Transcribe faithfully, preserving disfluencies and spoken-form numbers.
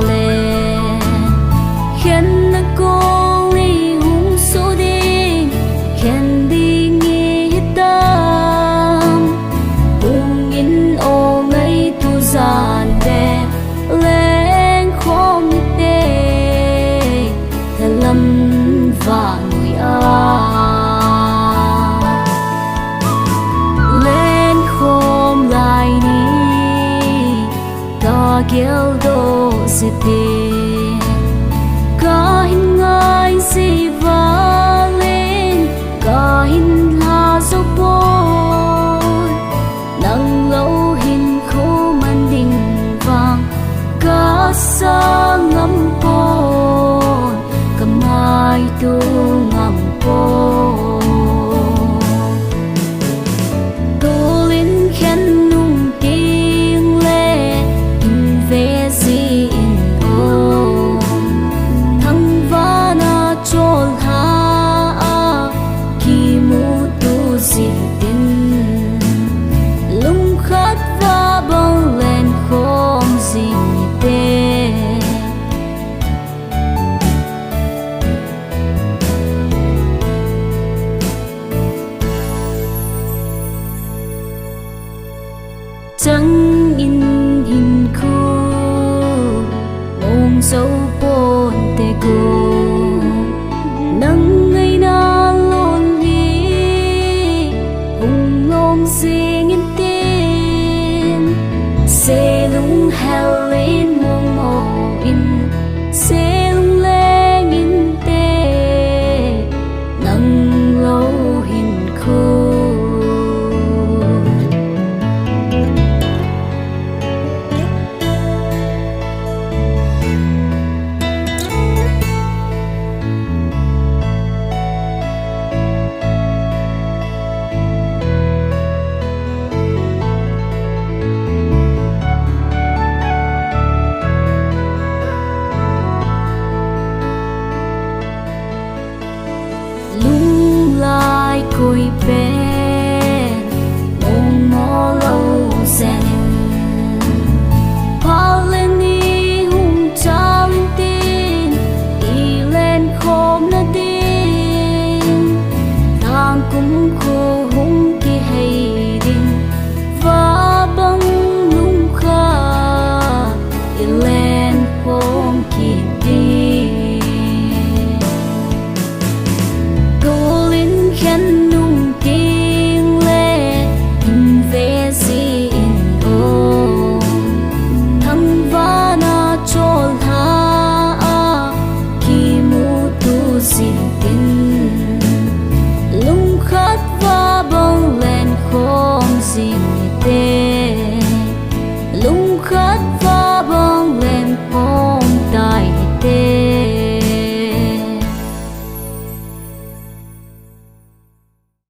le, khenna kong i hung so ding, khen ding i hitam. Hung in o ngaitu jan te, lengkhom te, thalam vannoi a. Lengkhom lai ni, ka geldoh jeh in, ka hin ngai jeh val in, ka hin lha jou pon. Nang lou hin kho man ding vang, ka sang ngam pon, ka ngaito ngam pon. Tol in khen nung teng le, in ve jin o. Thangvahna cholha a, kimuto jeh in, lungkhat va bang lengkhom jing te. Chang in hinkho mong jou pon te go.